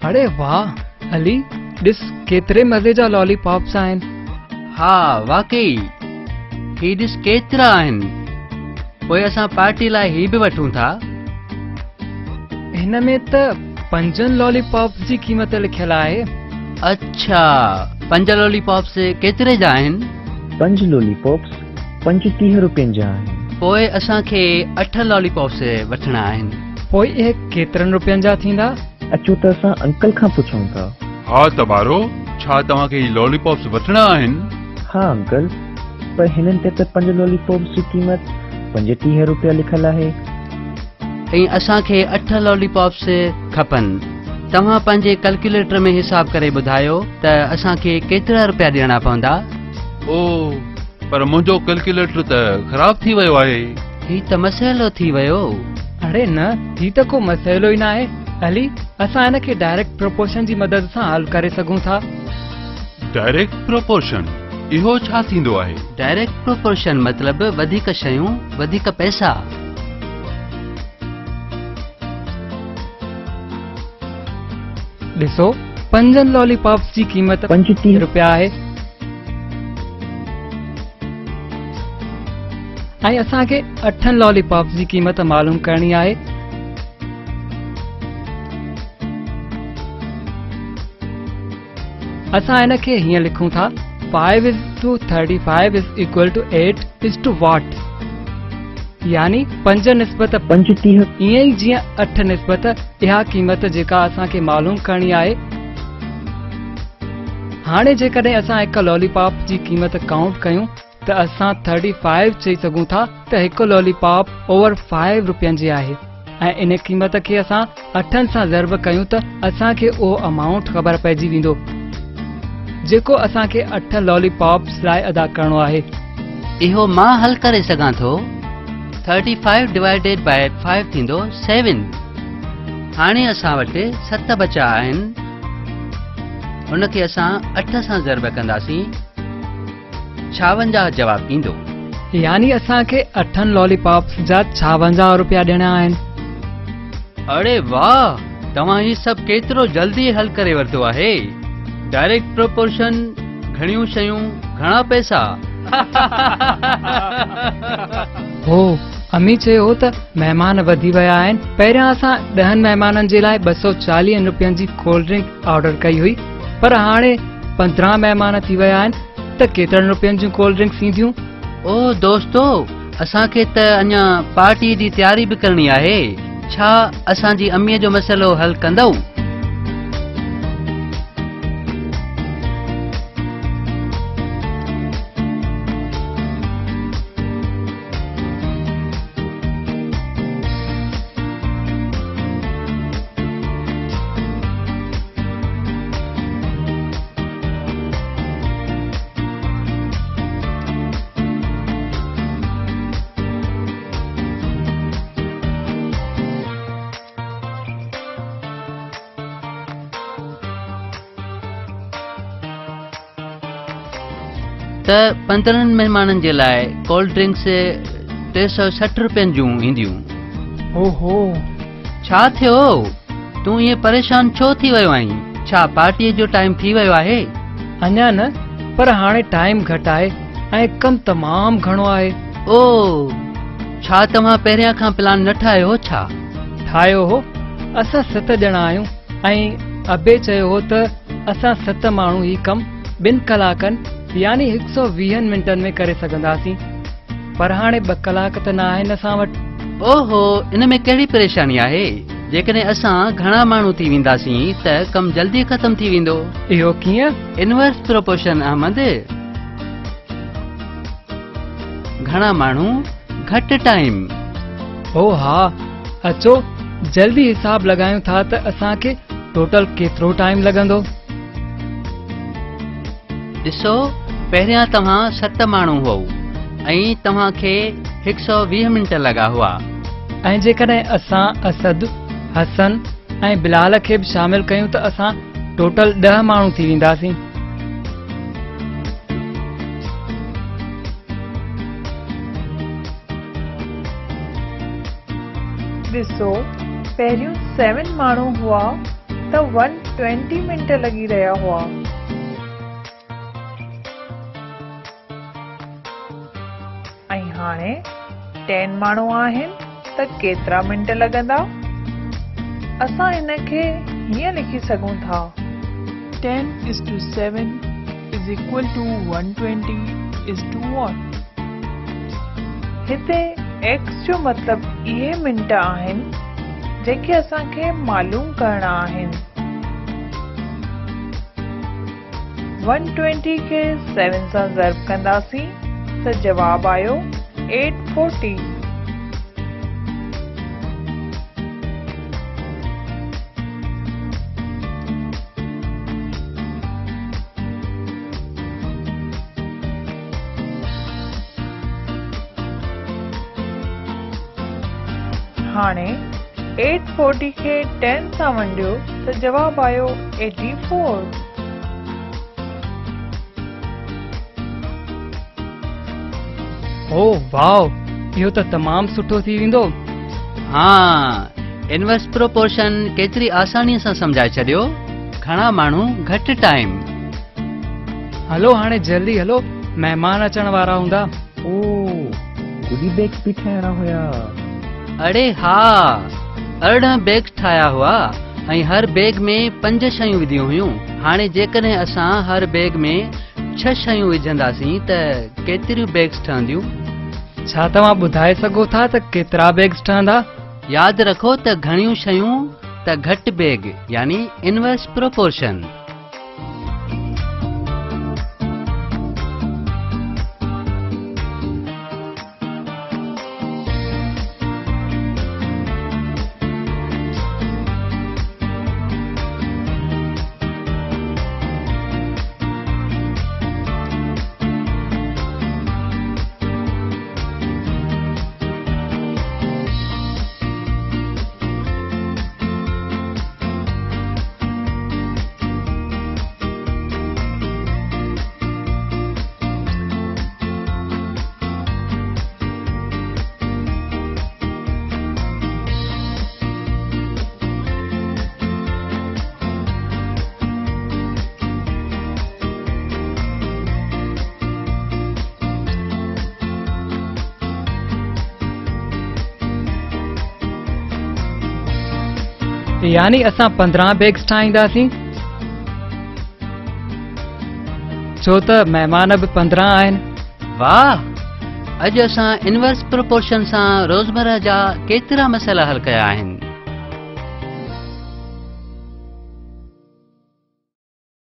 اڙي واهه علي، ڏس ڪيتري مزي جا لالي پاپس آهن. ها واقعي، هي ڏس ڪيترا آهن. پوء اسان پارٽي لاء هي به وٺون ٿا. هن ۾ ته پنجن لالي پاپس جي قيمت لکيل آهي. اڇا، پنج لالي پاپس ڪيتري جا آهن؟ پنج لالي پاپس 35 روپين جا آهن. پوء اسان کي 8 لالي پاپس وٺڻا آهن. پوء اهي ڪيترن روپين جا ٿيندا؟ اچو ته اسان انڪل کان پڇون ٿا. ها ته ٻارو، ڇا توهان کي هي لالي پاپس وٺڻا آهن؟ ها انڪل، پر هنن تي ته پنج لالي پاپس جي قيمت 35 روپيا لکيل آهي. ۽ اسان کي 8 لالي پاپس کپن. توهان پنهنجي ڪلڪيوليٽر ۾ حساب ڪري ٻڌايو ته اسان کي ڪيترا روپيا ڏيڻا پوندا؟ او، پر منهنجو ڪلڪيوليٽر ته خراب ٿي ويو آهي. هي ته مسئلو ٿي ويو. اڙي نه، هي ته ڪو مسئلو ئي ناهي علي، اسان هن کي ڊائريڪٽ پروپورشن جي مدد سان حل ڪري سگهون ٿا. Direct proportion? اهو ڇا ٿيندو آهي؟ ڊائريڪٽ پروپورشن مطلب وڌيڪ شيون، وڌيڪ پئسا. ڏسو، پنجن لالي پاپس جي قيمت 35 روپيا آهي ۽ اسان کي اٺن لالي پاپس جي قيمت معلوم ڪرڻي آهي. اسان هن کي هيئن لکون ٿا، 5 is to 35 is equal to 8 is to what, يعني پنج نسبت 35. ائين ئي جيئن 8 نسبت اها قيمت جيڪا اسان کي معلوم ڪرڻي آهي. هاڻي جيڪڏهن اسان هڪ لالي پاپ جي قيمت ڪائونٽ ڪيون ته اسان 35 چئي سگهون ٿا ته هڪ لالي پاپ اوور 5 روپين جي آهي ۽ ان قيمت کي اسان اٺن سان ضرب ڪيون ته اسان کي اهو امائونٽ خبر پئجي ويندو جيڪو اسان کي 8 لالي پاپس لاء ادا ڪرڻو آهي. اهو مان حل ڪري سگهان ٿو. 35 ڊوائيڊيڊ باء 5 ٿيندو 7. هاڻي اسان وٽ 7 بچا آهن. ان کي اسان 8 سان ضرب ڪنداسين، 56 جواب ايندو. يعني اسان کي اٺن لالي پاپس جا 56 روپيا ڏيڻا آهن. اڙي واهه، توهان هي سڀ ڪيترو جلدي حل ڪري ورتو آهي. ڊائريڪٽ پروپورشن، گهڻيون شيون، گهڻا پئسا. هو، امي چيو هو ته مهمان وڌي ويا آهن. پهريان اسان 10 مهمانن جي لاء 240 روپين جي ڪولڊ ڊرنڪ آرڊر ڪئي هئي، پر هاڻي 15 مهمان ٿي ويا آهن ته ڪيترن روپين جون ڪولڊ ڊرنڪس اينديون؟ او دوستو، اسان کي ته اڃا پارٽي جي تياري به ڪرڻي آهي. ڇا اسان جي اميء جو مسئلو حل ڪندؤ؟ ته 15 مهمانن جي لاء ڪولڊ ڊرنڪس 360 روپين جون اينديون. اوهو! ڇا ٿيو؟ تون ائين پريشان ڇو ٿي ويو آهين؟ ڇا پارٽيء جو ٽائيم ٿي ويو آهي؟ اڃا نه، پر هاڻي ٽائيم گهٽ آهي ۽ ڪم تمام گهڻو آهي. او! ڇا توهان پهريان کان پلان نه ٺاهيو هو ڇا؟ ٺاهيو هو. اسان 7 ڄڻا آهيون ۽ ابي چيو هو ته اسان 7 ماڻهو هي ڪم 2 ڪلاڪن يعني 120 منٽن ۾ ڪري سگهنداسين. پر هاڻي 2 ڪلاڪ ته نه آهن اسان وٽ. اوهو، ان ۾ ڪهڙي پريشاني آهي؟ جيڪڏهن اسان گهڻا ماڻهو ٿي وينداسين ته ڪم جلدي ختم ٿي ويندو. اهو ڪيئن؟ Inverse proportion Ahmed. گهڻا ماڻهو، گهٽ ٽائيم. او ها، اچو جلدي حساب لڳايون ٿا ته اسان کي ٽوٽل ڪيترو ٽائيم لڳندو. ڏسو، پهريان توهان 7 ماڻهو هئو ۽ توهان کي 120 منٽ لڳا هئا. ۽ جيڪڏهن اسان اسد، حسن ۽ بلال کي به شامل ڪيون ته اسان ٽوٽل 10 ماڻهو ٿي وينداسين. ڏسو، پهريون 7 ماڻهو هئا ته 1 20 منٽ لڳي رهيا هئا. ۽ هاڻي 10 ماڻهو آهن ته ڪيترا منٽ لڳندا؟ اسان هن کي هيئن لکي سگهون ٿا. 10 is to 7 is equal to 120 is to what? هتي x جو مطلب اهي منٽ آهن جيڪي اسان کي معلوم ڪرڻا آهن. 120 کي 7 سان ضرب ڪنداسين ته جواب آيو 840. هاڻي 840 کي 10 سان ونڊيو ته جواب آيو 84. او واو، اهو ته تمام سٺو ٿي ويندو. ها، انورس پروپورشن ڪيتري آسانيء سان سمجهائي ڇڏيو. گهڻا ماڻهو گهٽ ٽائيم. هلو هاڻي جلدي هلو، مهمان اچڻ وارا هوندا. او، گڊي بيگس به ٺاهڻا هيا. اڙي ها، 18 بيگس ٺاهيا هئا ۽ هر بيگ ۾ 5 شيون وڌيون هيون. هاڻي جيڪڏهن اسان هر بيگ ۾ 6 شيون وجهنداسين ته ڪيتريون بيگس ٺهنديون؟ ڇا توهان ٻڌائي سگهو ٿا ته ڪيترا بيگس ٺهندا؟ ياد رکو ته گهڻيون شيون ته گهٽ بيگ يعني انورس پروپورشن. يعني اسان 15 بيگس ٺاهينداسين، ڇو ته مهمان به 15 آهن. واهه، اڄ اسان انورس پروپورشن سان روزمره جا ڪيترا مسئلا حل ڪيا آهن.